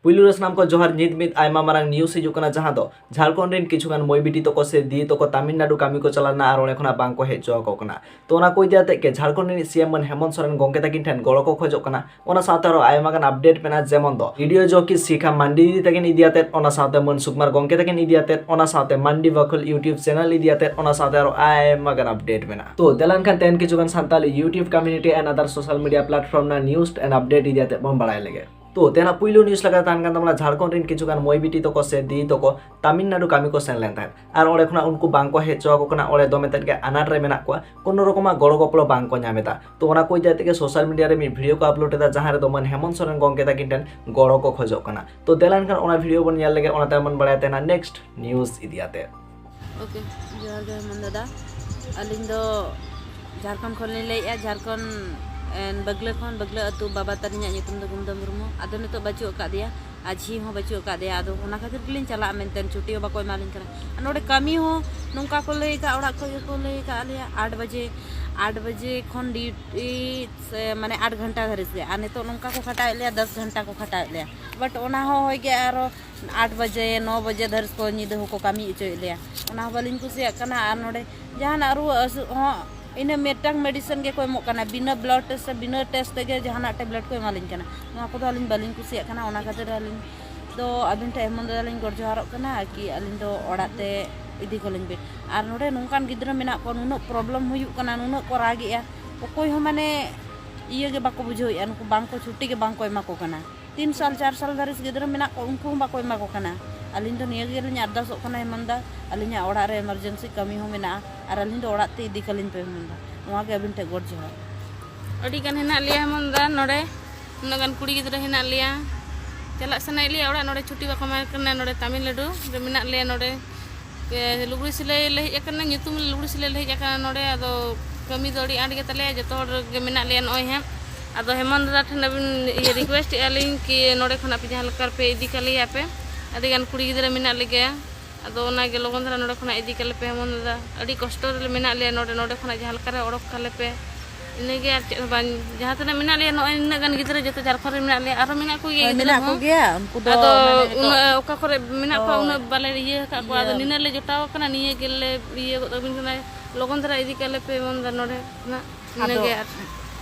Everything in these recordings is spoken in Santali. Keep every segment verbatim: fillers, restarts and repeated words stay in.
ᱯᱩᱭᱞᱩ ᱨᱮ ᱥᱟᱱᱟᱢ ᱠᱚ ᱡᱚᱦᱟᱨ᱾ ᱱᱤᱛ ᱢᱤᱫ ᱟᱭᱢᱟ ᱢᱟᱨᱟᱝ news ᱦᱤᱡᱩᱜ ᱠᱟᱱᱟ, ᱡᱟᱦᱟᱸ ᱫᱚ ᱡᱷᱟᱲᱠᱷᱚᱸᱰ ᱨᱮᱱ ᱠᱤᱪᱷᱩ ᱜᱟᱱ ᱢᱟᱹᱭ ᱵᱤᱴᱤ ᱛᱟᱠᱚ ᱥᱮ ᱫᱤᱫᱤ ᱛᱟᱠᱚ ᱛᱟᱢᱤᱞᱱᱟᱰᱩ ᱠᱟᱹᱢᱤ ᱠᱚ ᱪᱟᱞᱟᱣ ᱞᱮᱱᱟ ᱟᱨ ᱚᱸᱰᱮ ᱠᱷᱚᱱᱟᱜ ᱵᱟᱝ ᱠᱚ ᱦᱮᱡ ᱦᱚᱪᱚ ᱟᱠᱚ ᱠᱟᱱᱟ᱾ ᱛᱚ ᱚᱱᱟ ᱠᱚ ᱤᱫᱤ ᱟᱛᱮᱫ ᱜᱮ ᱡᱷᱟᱲᱠᱷᱚᱸᱰ ᱨᱤᱱᱤᱡ CM ᱢᱟᱹᱱ ᱦᱮᱢᱚᱱᱛ ᱥᱚᱨᱮᱱ ᱜᱚᱢᱠᱮ ᱛᱟᱹᱠᱤᱱ ᱴᱷᱮᱱ ᱜᱚᱲᱚ ᱠᱚ ᱠᱷᱚᱡᱚᱜ ᱠᱟᱱᱟ᱾ ᱚᱱᱟ ᱥᱟᱶᱛᱮ ᱟᱨᱚ ᱟᱭᱢᱟ ᱜᱟᱱ update ᱢᱮᱱᱟᱜᱼᱟ, ᱡᱮᱢᱚᱱ ᱫᱚ ᱵᱤᱰᱤᱳ ᱡᱚᱠᱤ ᱥᱤᱠᱷᱟ ᱢᱟᱱᱰᱤ ᱫᱤᱫᱤ ᱛᱟᱹᱠᱤᱱ ᱤᱫᱤ ᱟᱛᱮᱫ, ᱚᱱᱟ ᱥᱟᱶᱛᱮ ᱢᱟᱹᱱ ᱥᱩᱠᱢᱟᱨ ᱜᱚᱢᱠᱮ ᱛᱟᱹᱠᱤᱱ ᱤᱫᱤ ᱟᱛᱮᱫ, ᱚᱱᱟ ᱥᱟᱶᱛᱮ ᱢᱟᱱᱰᱤ ᱵᱟᱠᱷᱳᱞ YouTube channel ᱤᱫᱤ ᱟᱛᱮᱫ, ᱚᱱᱟ ᱥᱟᱶᱛᱮ ᱟᱨᱚ ᱟᱭᱢᱟ ᱜᱟᱱ update ᱢᱮᱱᱟᱜᱼᱟ᱾ ᱛᱚ ᱫᱮᱞᱟ ᱮᱱᱠᱷᱟᱱ ᱛᱮᱦᱮᱧ ᱠᱤᱪᱷᱩ ᱜᱟᱱ Santali YouTube community and other social media platform ᱨᱮᱱᱟᱜ news and update ᱤᱫᱤ ᱟᱛᱮᱫ ᱵᱚᱱ ᱵᱟᱲᱟᱭ ᱞᱮᱜᱮ᱾ ᱛᱚ ᱛᱮᱦᱮᱧᱟᱜ ᱯᱩᱭᱞᱩ news ᱞᱮᱠᱟ ᱛᱟᱦᱮᱱ ᱠᱟᱱ ᱛᱟᱵᱚᱱᱟ ᱡᱷᱟᱲᱠᱷᱚᱸᱰ ᱨᱮᱱ ᱠᱤᱪᱷᱩ ᱜᱟᱱ ᱢᱟᱹᱭ ᱵᱤᱴᱤ ᱛᱟᱠᱚ ᱥᱮ ᱫᱤᱫᱤ ᱛᱟᱠᱚ ᱛᱟᱢᱤᱞᱱᱟᱰᱩ ᱠᱟᱹᱢᱤ ᱠᱚ ᱥᱮᱱ ᱞᱮᱱ ᱛᱟᱦᱮᱸᱫ, ᱟᱨ ᱚᱸᱰᱮ ᱠᱷᱚᱱᱟᱜ ᱩᱱᱠᱩ ᱵᱟᱝ ᱠᱚ ᱦᱮᱡ ᱦᱚᱪᱚ ᱟᱠᱚ ᱠᱟᱱᱟ᱾ ᱚᱸᱰᱮ ᱫᱚᱢᱮ ᱛᱮᱫ ᱜᱮ ᱟᱱᱟᱴ ᱨᱮ ᱢᱮᱱᱟᱜ ᱠᱚᱣᱟ, ᱠᱳᱱᱳ ᱨᱚᱠᱚᱢᱟᱜ ᱜᱚᱲᱚ ᱜᱚᱯᱚᱲᱚ ᱵᱟᱝ ᱠᱚ ᱧᱟᱢ ᱮᱫᱟ᱾ ᱛᱚ ᱚᱱᱟ ᱠᱚ ᱤᱫᱤ ᱠᱟᱛᱮ ᱜᱮ social media ᱨᱮ ᱢᱤᱫ video ᱠᱚ upload ᱮᱫᱟ, ᱡᱟᱦᱟᱸ ᱨᱮᱫᱚ ᱢᱟᱹᱱ ᱦᱮᱢᱚᱱᱛ ᱥᱚᱨᱮᱱ ᱜᱚᱢᱠᱮ ᱛᱟᱹᱠᱤᱱ ᱴᱷᱮᱱ ᱜᱚᱲᱚ ᱠᱚ ᱠᱷᱚᱡᱚᱜ ᱠᱟᱱᱟ᱾ ᱛᱚ ᱫᱮᱞᱟ ᱮᱱᱠᱷᱟᱱ ᱚᱱᱟ video ᱵᱚᱱ ᱧᱮᱞ ᱞᱮᱜᱮ, ᱚᱱᱟ ᱛᱟᱭᱚᱢ ᱵᱚᱱ ᱵᱟᱲᱟᱭᱟ ᱛᱮᱦᱮᱧᱟᱜ next news ᱤᱫᱤ ᱟᱛᱮ᱾ ᱳᱠᱮ, ᱡᱚᱦᱟᱨ ᱜᱮ ᱦᱮᱢᱚᱱ ᱫᱟᱫᱟ᱾ ᱟᱹᱞᱤᱧ ᱫᱚ ᱡᱷᱟᱲᱠᱷᱚᱸᱰ ᱠᱷᱚᱱ ᱞᱤᱧ ᱞᱟᱹᱭᱮᱫᱼᱟ, ᱡᱷᱟᱲᱠᱷᱚᱸᱰ, ᱮᱱ, ᱵᱟᱹᱜᱽᱞᱟᱹ ᱠᱷᱚᱱ, ᱵᱟᱹᱜᱽᱞᱟᱹ ᱟᱹᱛᱩ᱾ ᱵᱟᱵᱟ ᱛᱟᱹᱞᱤᱧᱟᱜ ᱧᱩᱛᱩᱢ ᱫᱚ ᱜᱩᱢᱫᱟᱹ ᱢᱩᱨᱢᱩ᱾ ᱟᱫᱚ ᱱᱤᱛᱚᱜ ᱵᱟᱹᱪᱩᱜ ᱟᱠᱟᱫ ᱫᱮᱭᱟ, ᱟᱨ ᱡᱷᱤ ᱦᱚᱸ ᱵᱟᱹᱪᱩᱜ ᱟᱠᱟᱫ ᱫᱮᱭᱟ᱾ ᱟᱫᱚ ᱚᱱᱟ ᱠᱷᱟᱹᱛᱤᱨ ᱜᱮᱞᱤᱧ ᱪᱟᱞᱟᱜᱼᱟ ᱢᱮᱱᱛᱮ, ᱪᱷᱩᱴᱤ ᱦᱚᱸ ᱵᱟᱠᱚ ᱮᱢᱟᱞᱤᱧ ᱠᱟᱱᱟ᱾ ᱟᱨ ᱱᱚᱰᱮ ᱠᱟᱹᱢᱤ ᱦᱚᱸ ᱱᱚᱝᱠᱟ ᱠᱚ ᱞᱟᱹᱭ ᱟᱠᱟᱫ, ᱚᱲᱟᱜ ᱠᱷᱚᱱ ᱜᱮᱠᱚ ᱞᱟᱹᱭ ᱟᱠᱟᱫ ᱞᱮᱭᱟ, ᱟᱴ ᱵᱟᱡᱮ, ᱟᱴ ᱵᱟᱡᱮ ᱠᱷᱚᱱ ᱰᱤᱭᱩᱴᱤ ᱥᱮ, ᱢᱟᱱᱮ, ᱟᱴ ᱜᱷᱚᱱᱴᱟ ᱫᱷᱟᱹᱨᱤᱡ ᱜᱮ᱾ ᱟᱨ ᱱᱤᱛᱚᱜ ᱱᱚᱝᱠᱟ ᱠᱚ ᱠᱷᱟᱴᱟᱣᱮᱫ ᱞᱮᱭᱟ, ᱫᱚᱥ ᱜᱷᱚᱱᱴᱟ ᱠᱚ ᱠᱷᱟᱴᱟᱣᱮᱫ ᱞᱮᱭᱟ᱾ ᱵᱟᱴ ᱚᱱᱟ ᱦᱚᱸ ᱦᱳᱭ ᱜᱮ, ᱟᱨᱚ ᱟᱴ ᱵᱟᱡᱮ, ᱱᱚ ᱵᱟᱡᱮ ᱫᱷᱟᱹᱨᱤᱡ ᱠᱚ ᱧᱤᱫᱟᱹ ᱦᱚᱸᱠᱚ ᱠᱟᱹᱢᱤ ᱦᱚᱪᱚᱭᱮᱫ ᱞᱮᱭᱟ᱾ ᱚᱱᱟ ᱦᱚᱸ ᱵᱟᱹᱞᱤᱧ ᱠᱩᱥᱤᱭᱟᱜ ᱠᱟᱱᱟ᱾ ᱟᱨ ᱱᱚᱰᱮ ᱡᱟᱦᱟᱱᱟᱜ ᱨᱩᱣᱟᱹ ᱦᱟᱹᱥᱩ ᱦᱚᱸ ᱤᱱᱟᱹ ᱢᱤᱫᱴᱟᱝ medicine ᱜᱮᱠᱚ ᱮᱢᱚᱜ ᱠᱟᱱᱟ, ᱵᱤᱱᱟᱹ blood test ᱥᱮ ᱵᱤᱱᱟᱹ test ᱛᱮᱜᱮ ᱡᱟᱦᱟᱱᱟᱜ tablet ᱠᱚ ᱮᱢᱟᱞᱤᱧ ᱠᱟᱱᱟ᱾ ᱱᱚᱣᱟ ᱠᱚᱫᱚ ᱟᱹᱞᱤᱧ ᱵᱟᱹᱞᱤᱧ ᱠᱩᱥᱤᱭᱟᱜ ᱠᱟᱱᱟ᱾ ᱚᱱᱟ ᱠᱷᱟᱹᱛᱤᱨ ᱟᱹᱞᱤᱧ ᱫᱚ ᱟᱹᱵᱤᱱ ᱴᱷᱮᱱ ᱮᱢᱚᱱ ᱫᱟᱫᱟ ᱞᱤᱧ ᱜᱚᱰ ᱡᱚᱦᱟᱨᱚᱜ ᱠᱟᱱᱟ ᱠᱤ ᱟᱹᱞᱤᱧ ᱫᱚ ᱚᱲᱟᱜ ᱛᱮ ᱤᱫᱤ ᱠᱟᱹᱞᱤᱧ ᱵᱤᱱ᱾ ᱟᱨ ᱱᱚᱰᱮ ᱱᱚᱝᱠᱟᱱ ᱜᱤᱫᱽᱨᱟᱹ ᱢᱮᱱᱟᱜ ᱠᱚᱣᱟ, ᱱᱩᱱᱟᱹᱜ problem ᱦᱩᱭᱩᱜ ᱠᱟᱱᱟ, ᱱᱩᱱᱟᱹᱜ ᱠᱚ ᱨᱟᱜᱮᱜᱼᱟ, ᱚᱠᱚᱭ ᱦᱚᱸ ᱢᱟᱱᱮ ᱤᱭᱟᱹ ᱜᱮ ᱵᱟᱠᱚ ᱵᱩᱡᱷᱟᱹᱣᱮᱫᱼᱟ, ᱱᱩᱠᱩ ᱵᱟᱝ ᱠᱚ, ᱪᱷᱩᱴᱤ ᱜᱮ ᱵᱟᱝ ᱠᱚ ᱮᱢᱟ ᱠᱚ ᱠᱟᱱᱟ᱾ ᱛᱤᱱ ᱥᱟᱞ, ᱪᱟᱨ ᱥᱟᱞ ᱫᱷᱟᱹᱨᱤᱡ ᱜᱤᱫᱽᱨᱟᱹ ᱢᱮᱱᱟᱜ ᱠᱚᱣᱟ, ᱩᱱᱠᱩ ᱦᱚᱸ ᱵᱟᱠᱚ ᱮᱢᱟ ᱠᱚ ᱠᱟᱱᱟ᱾ ᱟᱹᱞᱤᱧ ᱫᱚ ᱱᱤᱭᱟᱹ ᱜᱮᱞᱤᱧ ᱟᱨᱫᱟᱥᱚᱜ ᱠᱟᱱᱟ ᱦᱮᱢᱚᱱ ᱫᱟ, ᱟᱹᱞᱤᱧᱟᱜ ᱚᱲᱟᱜ ᱨᱮ emergency ᱠᱟᱹᱢᱤ ᱦᱚᱸ ᱢᱮᱱᱟᱜᱼᱟ, ᱟᱨ ᱟᱹᱞᱤᱧ ᱫᱚ ᱚᱲᱟᱜ ᱛᱮ ᱤᱫᱤ ᱠᱟᱹᱞᱤᱧ ᱯᱮ ᱦᱮᱢᱚᱱ ᱫᱟ, ᱱᱚᱣᱟ ᱜᱮ ᱟᱹᱵᱤᱱ ᱴᱷᱮᱱ ᱜᱚᱰ ᱡᱚᱦᱟᱨ᱾ ᱟᱹᱰᱤ ᱜᱟᱱ ᱦᱮᱱᱟᱜ ᱞᱮᱭᱟ ᱦᱮᱢᱚᱱ ᱫᱟ ᱱᱚᱰᱮ, ᱩᱱᱟᱹᱜ ᱜᱟᱱ ᱠᱩᱲᱤ ᱜᱤᱫᱽᱨᱟᱹ ᱦᱮᱱᱟᱜ ᱞᱮᱭᱟ᱾ ᱪᱟᱞᱟᱜ ᱥᱟᱱᱟᱭᱮᱫ ᱞᱮᱭᱟ ᱚᱲᱟᱜ, ᱱᱚᱰᱮ ᱪᱷᱩᱴᱤ ᱵᱟᱠᱚ ᱮᱢᱟ ᱠᱟᱱᱟ᱾ ᱱᱚᱰᱮ ᱛᱟᱢᱤᱞᱱᱟᱰᱩ ᱨᱮ ᱢᱮᱱᱟᱜ ᱞᱮᱭᱟ᱾ ᱱᱚᱰᱮ ᱮ, ᱞᱩᱜᱽᱲᱤ ᱥᱤᱞᱟᱹᱭ ᱞᱮ ᱦᱮᱡ ᱟᱠᱟᱱᱟ, ᱧᱩᱛᱩᱢ ᱞᱩᱜᱽᱲᱤ ᱥᱤᱞᱟᱹᱭ ᱞᱮ ᱦᱮᱡ ᱟᱠᱟᱱᱟ ᱱᱚᱰᱮ᱾ ᱟᱫᱚ ᱠᱟᱹᱢᱤ ᱫᱚ ᱟᱹᱰᱤ ᱟᱸᱴ ᱜᱮ ᱛᱟᱞᱮᱭᱟ, ᱡᱚᱛᱚ ᱦᱚᱲ ᱜᱮ ᱢᱮᱱᱟᱜ ᱞᱮᱭᱟ ᱱᱚᱜᱼᱚᱭ ᱦᱟᱸᱜ᱾ ᱟᱫᱚ ᱦᱮᱢᱚᱱ ᱫᱟᱫᱟ ᱴᱷᱮᱱ ᱟᱹᱵᱤᱱ ᱤᱭᱟᱹ request ᱮᱫᱼᱟ ᱞᱤᱧ ᱠᱤ ᱱᱚᱰᱮ ᱠᱷᱚᱱᱟᱜ ᱯᱮ ᱡᱟᱦᱟᱸ ᱞᱮᱠᱟ ᱯᱮ ᱤᱫᱤ ᱠᱟᱞᱮᱭᱟ ᱯᱮ, ᱟᱹᱰᱤ ᱜᱟᱱ ᱠᱩᱲᱤ ᱜᱤᱫᱽᱨᱟᱹ ᱢᱮᱱᱟᱜ ᱞᱮᱜᱮᱭᱟ᱾ ᱟᱫᱚ ᱚᱱᱟᱜᱮ ᱞᱚᱜᱚᱱ ᱫᱷᱟᱨᱟ ᱱᱚᱰᱮ ᱠᱷᱚᱱᱟᱜ ᱤᱫᱤ ᱠᱟᱞᱮ ᱯᱮ ᱦᱮᱢᱚᱱ ᱫᱟᱫᱟ, ᱟᱹᱰᱤ ᱠᱚᱥᱴᱚ ᱨᱮᱞᱮ ᱢᱮᱱᱟᱜ ᱞᱮᱭᱟ ᱱᱚᱰᱮ, ᱱᱚᱰᱮ ᱠᱷᱚᱱᱟᱜ ᱡᱟᱦᱟᱸ ᱞᱮᱠᱟ ᱨᱮ ᱚᱰᱚᱠ ᱠᱟᱞᱮ ᱯᱮ᱾ ᱤᱱᱟᱹᱜᱮ, ᱟᱨ ᱪᱮᱫ ᱦᱚᱸ ᱵᱟᱝ᱾ ᱡᱟᱦᱟᱸ ᱛᱤᱱᱟᱹᱜ ᱢᱮᱱᱟᱜ ᱞᱮᱭᱟ, ᱱᱚᱜᱼᱚᱭ ᱱᱤᱱᱟᱹᱜ ᱜᱟᱱ ᱜᱤᱫᱽᱨᱟᱹ ᱡᱚᱛᱚ ᱡᱷᱟᱲᱠᱷᱚᱸᱰ ᱨᱮ ᱢᱮᱱᱟᱜ ᱞᱮᱭᱟ, ᱟᱨᱦᱚᱸ ᱢᱮᱱᱟᱜ ᱠᱚᱜᱮᱭᱟ ᱦᱳᱭ, ᱜᱤᱫᱽᱨᱟᱹ ᱢᱮᱱᱟᱜ ᱠᱚᱦᱚᱸ᱾ ᱠᱚᱜᱮᱭᱟ, ᱩᱱᱠᱩ ᱫᱚ ᱟᱫᱚ ᱢᱟᱱᱮ ᱱᱤᱛᱚᱜ ᱩᱱᱟᱹᱜ ᱚᱠᱟ ᱠᱚᱨᱮ ᱢᱮᱱᱟᱜ ᱠᱚᱣᱟ, ᱦᱳᱭ᱾ ᱩᱱᱟᱹᱜ ᱵᱟᱞᱮ ᱤᱭᱟᱹ ᱟᱠᱟᱫ ᱠᱚᱣᱟ᱾ ᱟᱫᱚ ᱤᱭᱟᱹ᱾ ᱱᱤᱱᱟᱹᱜ ᱞᱮ ᱡᱚᱴᱟᱣ ᱟᱠᱟᱱᱟ, ᱱᱤᱭᱟᱹ ᱜᱮᱞᱮ ᱤᱭᱟᱹ ᱜᱚᱫ ᱟᱹᱵᱤᱱ ᱠᱟᱱᱟ, ᱞᱚᱜᱚᱱ ᱫᱷᱟᱨᱟ ᱤᱫᱤ ᱠᱟᱞᱮ ᱯᱮ ᱢᱮᱱᱫᱟ ᱱᱚᱰᱮ ᱠᱷᱚᱱᱟᱜ᱾ ᱤᱱᱟᱹᱜᱮ ᱟᱫᱚ ᱟᱨ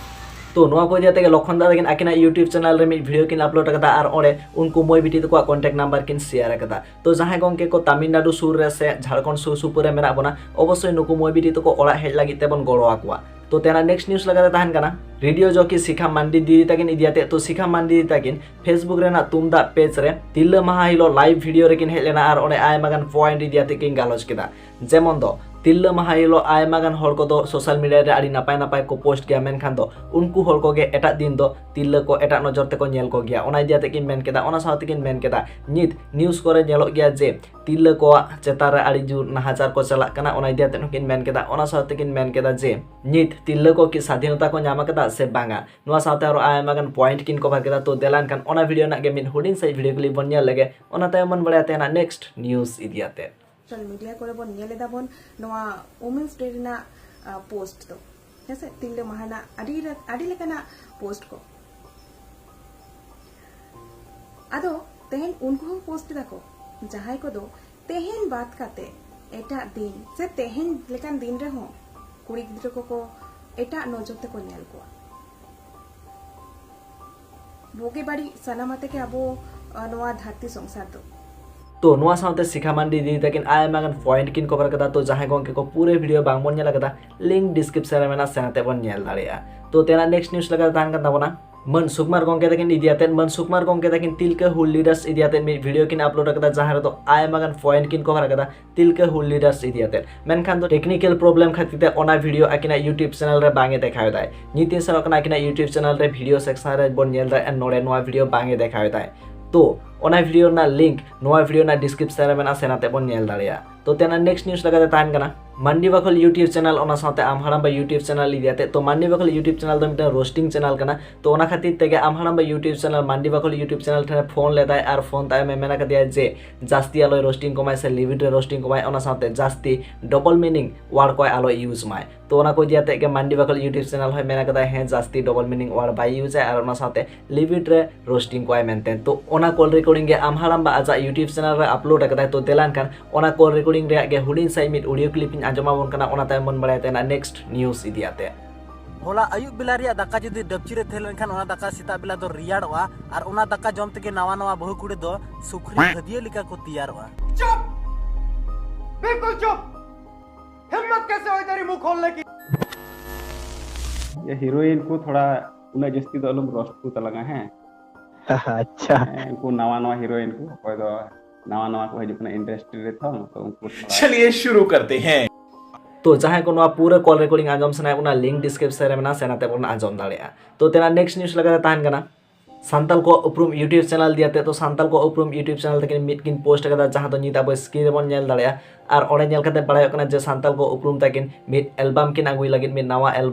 ᱛᱚ ᱱᱚᱣᱟ ᱠᱚ ᱤᱫᱤ ᱠᱟᱛᱮ ᱜᱮ ᱞᱚᱠᱷᱚᱱ ᱫᱟ ᱛᱟᱹᱠᱤᱱ ᱟᱹᱠᱤᱱᱟᱜ YouTube channel ᱨᱮ ᱢᱤᱫ video ᱠᱤᱱ upload ᱟᱠᱟᱫᱟ ᱟᱨ ᱚᱸᱰᱮ ᱩᱱᱠᱩ ᱢᱟᱹᱭ ᱵᱤᱴᱤ ᱛᱟᱠᱚᱣᱟᱜ contact number ᱠᱤᱱ share ᱟᱠᱟᱫᱟ᱾ ᱛᱚ ᱡᱟᱦᱟᱸᱭ ᱜᱚᱝᱠᱮ ᱠᱚ ᱛᱟᱢᱤᱞᱱᱟᱰᱩ ᱥᱩᱨ ᱨᱮ ᱥᱮ ᱡᱷᱟᱲᱠᱷᱚᱸᱰ ᱥᱩᱨ ᱥᱩᱯᱩᱨ ᱨᱮ ᱢᱮᱱᱟᱜ ᱵᱚᱱᱟ, ᱚᱵᱚᱥᱥᱳᱭ ᱱᱩᱠᱩ ᱢᱟᱹᱭ ᱵᱤᱴᱤ ᱛᱟᱠᱚ ᱚᱲᱟᱜ ᱦᱮᱡ ᱞᱟᱹᱜᱤᱫ ᱛᱮᱵᱚᱱ ᱜᱚᱲᱚ ᱟᱠᱚᱣᱟ᱾ ᱛᱚ ᱛᱮᱱᱟᱜ next news ᱞᱮᱠᱟᱛᱮ ᱛᱟᱦᱮᱱ ᱠᱟᱱᱟ, radio jockey ᱥᱤᱠᱷᱟ ᱢᱟᱱᱰᱤ ᱫᱤᱫᱤ ᱛᱟᱹᱠᱤᱱ ᱤᱫᱤ ᱟᱛᱮ᱾ ᱛᱚ ᱥᱤᱠᱷᱟ ᱢᱟᱱᱰᱤ ᱫᱤᱫᱤ ᱛᱟᱹᱠᱤᱱ Facebook ᱨᱮᱱᱟᱜ ᱛᱩᱢᱫᱟᱜ page ᱨᱮ ᱛᱤᱨᱞᱟᱹ ᱢᱟᱦᱟ ᱦᱤᱞᱳᱜ live video ᱨᱮᱠᱤᱱ ᱦᱮᱡ ᱞᱮᱱᱟ ᱟᱨ ᱚᱸᱰᱮ ᱟᱭᱢᱟ ᱜᱟᱱ point ᱤᱫᱤ ᱟᱛᱮ ᱠᱤᱱ ᱜᱟᱞᱚᱪ ᱠᱮᱫᱟ᱾ ᱡᱮᱢᱚᱱ ᱫᱚ ᱛᱤᱨᱞᱟᱹ ᱢᱟᱦᱟ ᱦᱤᱞᱳᱜ ᱟᱭᱢᱟ ᱜᱟᱱ ᱦᱚᱲ ᱠᱚᱫᱚ social media ᱨᱮ ᱟᱹᱰᱤ ᱱᱟᱯᱟᱭ ᱱᱟᱯᱟᱭ ᱠᱚ post ᱜᱮᱭᱟ, ᱢᱮᱱᱠᱷᱟᱱ ᱫᱚ ᱩᱱᱠᱩ ᱦᱚᱲ ᱠᱚᱜᱮ ᱮᱴᱟᱜ ᱫᱤᱱ ᱫᱚ ᱛᱤᱨᱞᱟᱹ ᱠᱚ ᱮᱴᱟᱜ ᱱᱚᱡᱚᱨ ᱛᱮᱠᱚ ᱧᱮᱞ ᱠᱚᱜᱮᱭᱟ᱾ ᱚᱱᱟ ᱤᱫᱤ ᱟᱛᱮ ᱠᱤᱱ ᱢᱮᱱ ᱠᱮᱫᱟ᱾ ᱚᱱᱟ ᱥᱟᱶᱛᱮ ᱠᱤᱱ ᱢᱮᱱ ᱠᱮᱫᱟ, ᱱᱤᱛ news ᱠᱚᱨᱮ ᱧᱮᱞᱚᱜ ᱜᱮᱭᱟ ᱡᱮ ᱛᱤᱨᱞᱟᱹ ᱠᱚᱣᱟᱜ ᱪᱮᱛᱟᱱ ᱨᱮ ᱟᱹᱰᱤ ᱡᱳᱨ ᱱᱟᱦᱟᱪᱟᱨ ᱠᱚ ᱪᱟᱞᱟᱜ ᱠᱟᱱᱟ᱾ ᱚᱱᱟ ᱤᱫᱤ ᱟᱛᱮ ᱦᱚᱸᱠᱤᱱ ᱢᱮᱱ ᱠᱮᱫᱟ᱾ ᱚᱱᱟ ᱥᱟᱶᱛᱮ ᱠᱤᱱ ᱢᱮᱱ ᱠᱮᱫᱟ ᱡᱮ ᱱᱤᱛ ᱛᱤᱨᱞᱟᱹ ᱠᱚ ᱠᱤ ᱥᱟᱫᱷᱤᱱᱚᱛᱟ ᱠᱚ ᱧᱟᱢ ᱟᱠᱟᱫᱟ ᱥᱮ ᱵᱟᱝᱟ᱾ ᱱᱚᱣᱟ ᱥᱟᱶᱛᱮ ᱟᱨᱚ ᱟᱭᱢᱟ ᱜᱟᱱ point ᱠᱤᱱ cover ᱠᱮᱫᱟ᱾ ᱛᱚ ᱫᱮᱞᱟ ᱮᱱᱠᱷᱟᱱ ᱚᱱᱟ video ᱨᱮᱱᱟᱜ ᱜᱮ ᱢᱤᱫ ᱦᱩᱰᱤᱧ ᱥᱟᱺᱦᱤᱡ video clip ᱵᱚᱱ ᱧᱮᱞ ᱞᱮᱜᱮ, ᱚᱱᱟ ᱛᱟᱭᱚᱢ ᱵᱚᱱ ᱵᱟᱲᱟᱭᱟ ᱛᱮᱦᱮᱧᱟᱜ next news ᱤᱫᱤ ᱟᱛᱮ᱾ Social media ᱠᱚᱨᱮ ᱵᱚᱱ ᱧᱮᱞ ᱮᱫᱟ ᱵᱚᱱ ᱱᱚᱣᱟ Women's Day ᱨᱮᱱᱟᱜ, ᱟ, post ᱫᱚ, ᱦᱮᱸᱥᱮ, ᱛᱤᱨᱞᱟᱹ ᱢᱟᱦᱟ ᱨᱮᱱᱟᱜ ᱟᱹᱰᱤ ᱨᱮ-, ᱟᱹᱰᱤ ᱞᱮᱠᱟᱱᱟᱜ post ᱠᱚ᱾ ᱟᱫᱚ ᱛᱮᱦᱮᱧ ᱩᱱᱠᱩ ᱦᱚᱸ post ᱮᱫᱟ ᱠᱚ, ᱡᱟᱦᱟᱸᱭ ᱠᱚᱫᱚ ᱛᱮᱦᱮᱧ ᱵᱟᱫ ᱠᱟᱛᱮ ᱮᱴᱟᱜ ᱫᱤᱱ ᱥᱮ ᱛᱮᱦᱮᱧ ᱞᱮᱠᱟᱱ ᱫᱤᱱ ᱨᱮᱦᱚᱸ ᱠᱩᱲᱤ ᱜᱤᱫᱽᱨᱟᱹ ᱠᱚᱠᱚ ᱮᱴᱟᱜ ᱱᱚᱡᱚᱨ ᱛᱮᱠᱚ ᱧᱮᱞ ᱠᱚᱣᱟ᱾ ᱵᱩᱜᱤ ᱵᱟᱹᱲᱤᱡ ᱥᱟᱱᱟᱢ ᱟᱛᱮ ᱜᱮ ᱟᱵᱚ, ᱟ, ᱱᱚᱣᱟ ᱫᱷᱟᱹᱨᱛᱤ ᱥᱚᱝᱥᱟᱨ ᱫᱚ᱾ ᱛᱚ ᱱᱚᱣᱟ ᱥᱟᱶᱛᱮ ᱥᱤᱠᱷᱟ ᱢᱟᱱᱰᱤ ᱫᱤᱫᱤ ᱛᱟᱹᱠᱤᱱ ᱟᱭᱢᱟ ᱜᱟᱱ point ᱠᱤᱱ cover ᱠᱟᱫᱟ᱾ ᱛᱚ ᱡᱟᱦᱟᱸᱭ ᱜᱚᱝᱠᱮ ᱠᱚ ᱯᱩᱨᱟᱹ video ᱵᱟᱝ ᱵᱚᱱ ᱧᱮᱞ ᱟᱠᱟᱫᱟ, link description ᱨᱮ ᱢᱮᱱᱟᱜᱼᱟ, ᱥᱮᱱ ᱟᱛᱮ ᱵᱚᱱ ᱧᱮᱞ ᱫᱟᱲᱮᱭᱟᱜᱼᱟ᱾ ᱛᱚ ᱛᱮᱱᱟᱜ next news ᱞᱮᱠᱟᱛᱮ ᱛᱟᱦᱮᱱ ᱠᱟᱱ ᱛᱟᱵᱚᱱᱟ ᱢᱟᱹᱱ ᱥᱩᱠᱢᱟᱨ ᱜᱚᱝᱠᱮ ᱛᱟᱹᱠᱤᱱ ᱤᱫᱤ ᱟᱛᱮ᱾ ᱢᱟᱹᱱ ᱥᱩᱠᱢᱟᱨ ᱜᱚᱝᱠᱮ ᱛᱟᱹᱠᱤᱱ ᱛᱤᱞᱠᱟᱹ ᱦᱩᱞ leaders ᱤᱫᱤ ᱟᱛᱮ ᱢᱤᱫ video ᱠᱤᱱ upload ᱟᱠᱟᱫᱟ, ᱡᱟᱦᱟᱸ ᱨᱮᱫᱚ ᱟᱭᱢᱟ ᱜᱟᱱ point ᱠᱤᱱ cover ᱟᱠᱟᱫᱟ ᱛᱤᱞᱠᱟᱹ ᱦᱩᱞ leaders ᱤᱫᱤ ᱟᱛᱮ᱾ ᱢᱮᱱᱠᱷᱟᱱ ᱫᱚ technical problem ᱠᱷᱟᱹᱛᱤᱨ ᱛᱮ ᱚᱱᱟ video ᱟᱹᱠᱤᱱᱟᱜ YouTube channel ᱨᱮ ᱵᱟᱝ ᱮ ᱫᱮᱠᱷᱟᱣ ᱮᱫᱟᱭ᱾ ᱱᱤᱛ ᱤᱧ ᱥᱮᱱᱚᱜ ᱠᱟᱱᱟ ᱟᱹᱠᱤᱱᱟᱜ YouTube channel ᱨᱮ, video section ᱨᱮ ᱵᱚᱱ ᱧᱮᱞ ᱫᱟᱲᱮᱭᱟᱜᱼᱟ, ᱱᱚᱰᱮ ᱱᱚᱣᱟ video ᱵᱟᱝ ᱮ ᱫᱮᱠᱷᱟᱣ ᱮᱫᱟᱭ᱾ ᱛᱚ ᱚᱱᱟ video ᱨᱮᱱᱟᱜ link ᱱᱚᱣᱟ video ᱨᱮᱱᱟᱜ description ᱨᱮ ᱢᱮᱱᱟᱜᱼᱟ, ᱥᱮᱱ ᱟᱛᱮ ᱵᱚᱱ ᱧᱮᱞ ᱫᱟᱲᱮᱭᱟᱜᱼᱟ᱾ ᱛᱚ ᱛᱮᱱᱟᱜ next news ᱞᱮᱠᱟᱛᱮ ᱛᱟᱦᱮᱱ ᱠᱟᱱᱟ ᱢᱟᱱᱰᱤ ᱵᱟᱠᱷᱳᱞ YouTube channel, ᱚᱱᱟ ᱥᱟᱶᱛᱮ ᱟᱢ ᱦᱟᱲᱟᱢᱵᱟ YouTube channel ᱤᱫᱤ ᱟᱛᱮ᱾ ᱛᱚ ᱢᱟᱱᱰᱤ ᱵᱟᱠᱷᱳᱞ YouTube channel ᱫᱚ ᱢᱤᱫᱴᱟᱝ roasting channel ᱠᱟᱱᱟ᱾ ᱛᱚ ᱚᱱᱟ ᱠᱷᱟᱹᱛᱤᱨ ᱛᱮᱜᱮ ᱟᱢ ᱦᱟᱲᱟᱢᱵᱟ YouTube channel ᱢᱟᱱᱰᱤ ᱵᱟᱠᱷᱳᱞ YouTube channel ᱴᱷᱮᱱ ᱯᱷᱳᱱ ᱞᱮᱫᱟᱭ ᱟᱨ ᱯᱷᱳᱱ ᱛᱟᱭᱚᱢᱮ ᱢᱮᱱ ᱟᱠᱟᱫᱮᱭᱟ ᱡᱮ ᱡᱟᱹᱥᱛᱤ ᱟᱞᱚᱭ roasting ᱠᱚᱢᱟᱭ ᱥᱮ limit ᱨᱮ roasting ᱠᱚᱢᱟᱭ, ᱚᱱᱟ ᱥᱟᱶᱛᱮ ᱡᱟᱹᱥᱛᱤ double meaning word ᱠᱚᱭ ᱟᱞᱚᱭ use ᱢᱟᱭ᱾ ᱛᱚ ᱚᱱᱟ ᱠᱚ ᱤᱫᱤ ᱟᱛᱮ ᱜᱮ ᱢᱟᱱᱰᱤ ᱵᱟᱠᱷᱳᱞ YouTube channel ᱦᱚᱸᱭ ᱢᱮᱱ ᱟᱠᱟᱫᱟᱭ, ᱦᱮᱸ, ᱡᱟᱹᱥᱛᱤ double meaning word ᱵᱟᱭ use ᱟᱭ ᱟᱨ ᱚᱱᱟ ᱥᱟᱶᱛᱮ limit ᱨᱮ roasting ᱠᱚᱣᱟᱭ ᱢᱮᱱᱛᱮ᱾ ᱛᱚ ᱚᱱᱟ call recording ᱜᱮ ᱟᱢ ᱦᱟᱲᱟᱢᱵᱟ ᱟᱡᱟᱜ YouTube channel ᱨᱮ upload ᱟᱠᱟᱫᱟᱭ᱾ ᱛᱚ ᱫᱮᱞᱟ ᱮᱱᱠᱷᱟᱱ ᱚᱱᱟ call recording ᱨᱮᱭᱟᱜ ᱜᱮ ᱦᱩᱰᱤᱧ ᱥᱟᱺᱦᱤᱡ ᱢᱤᱫ audio clip ᱤᱧ ᱟᱸᱡᱚᱢ ᱟᱵᱚᱱ ᱠᱟᱱᱟ, ᱚᱱᱟ ᱛᱟᱭᱚᱢ ᱵᱚᱱ ᱵᱟᱲᱟᱭᱟ ᱛᱮᱱᱟᱜ next news ᱤᱫᱤ ᱟᱛᱮ᱾ ᱦᱚᱞᱟ ᱟᱹᱭᱩᱵ ᱵᱮᱞᱟ ᱨᱮᱭᱟᱜ ᱫᱟᱠᱟ ᱡᱩᱫᱤ ᱰᱟᱹᱵᱪᱤ ᱨᱮ ᱛᱟᱦᱮᱸ ᱞᱮᱱᱠᱷᱟᱱ, ᱚᱱᱟ ᱫᱟᱠᱟ ᱥᱮᱛᱟᱜ ᱵᱮᱞᱟ ᱫᱚ ᱨᱮᱭᱟᱲᱚᱜᱼᱟ᱾ ᱟᱨ ᱚᱱᱟ ᱫᱟᱠᱟ ᱡᱚᱢ ᱛᱮᱜᱮ ᱱᱟᱣᱟ ᱱᱟᱣᱟ ᱵᱟᱹᱦᱩ ᱠᱩᱲᱤ ᱫᱚ ᱥᱩᱠᱨᱤ ᱠᱷᱟᱹᱫᱤᱭᱟᱹ ᱞᱮᱠᱟ ᱠᱚ ᱛᱮᱭᱟᱨᱚᱜᱼᱟ᱾ चुप, बिल्कुल चुप। हिम्मत कैसे हुई तेरी मुंह खोलने की? ये हीरोइन को थोड़ा ᱩᱱᱟᱹᱜ ᱡᱟᱹᱥᱛᱤ ᱫᱚ ᱟᱞᱚᱢ roast ᱠᱚ ᱛᱟᱞᱟᱝᱟ, ᱦᱮᱸ? ᱟᱪᱪᱷᱟ᱾ ᱦᱮᱸ, ᱩᱱᱠᱩ ᱱᱟᱣᱟ ᱱᱟᱣᱟ ᱦᱤᱨᱳᱭᱤᱱ ᱠᱚ, ᱚᱠᱚᱭ ᱫᱚ ᱱᱟᱣᱟ ᱱᱟᱣᱟ ᱠᱚ ᱦᱤᱡᱩᱜ ᱠᱟᱱᱟ industry ᱨᱮ, ᱛᱚ ᱛᱚ ᱩᱱᱠᱩ ᱛᱷᱚᱲᱟ चलिए शुरू करते हैं। ᱛᱚ ᱡᱟᱦᱟᱸᱭ ᱠᱚ ᱱᱚᱣᱟ ᱯᱩᱨᱟᱹ call recording ᱟᱸᱡᱚᱢ ᱥᱟᱱᱟᱭᱮᱫ ᱵᱚᱱᱟ, link description ᱨᱮ ᱢᱮᱱᱟᱜᱼᱟ, ᱥᱮᱱ ᱟᱛᱮ ᱵᱚᱱ ᱟᱸᱡᱚᱢ ᱫᱟᱲᱮᱭᱟᱜᱼᱟ᱾ ᱛᱚ ᱛᱮᱱᱟᱜ next news ᱞᱮᱠᱟᱛᱮ ᱛᱟᱦᱮᱱ ᱠᱟᱱᱟ ᱥᱟᱱᱛᱟᱞ ᱠᱚ ᱩᱯᱨᱩᱢ YouTube channel ᱤᱫᱤ ᱟᱛᱮ᱾ ᱛᱚ ᱥᱟᱱᱛᱟᱞ ᱠᱚ ᱩᱯᱨᱩᱢ YouTube channel ᱛᱟᱹᱠᱤᱱ ᱢᱤᱫ ᱠᱤᱱ post ᱟᱠᱟᱫᱟ, ᱡᱟᱦᱟᱸ ᱫᱚ ᱱᱤᱛ ᱟᱵᱚ screen ᱨᱮᱵᱚᱱ ᱧᱮᱞ ᱫᱟᱲᱮᱭᱟᱜᱼᱟ᱾ ᱟᱨ ᱚᱸᱰᱮ ᱧᱮᱞ ᱠᱟᱛᱮ ᱵᱟᱲᱟᱭᱚᱜ ᱠᱟᱱᱟ ᱡᱮ ᱥᱟᱱᱛᱟᱞ ᱠᱚ ᱩᱯᱨᱩᱢ ᱛᱟᱹᱠᱤᱱ ᱢᱤᱫ album ᱠᱤᱱ ᱟᱹᱜᱩᱭ ᱞᱟᱹᱜᱤᱫ, ᱢᱤᱫ ᱱᱟᱣᱟ album᱾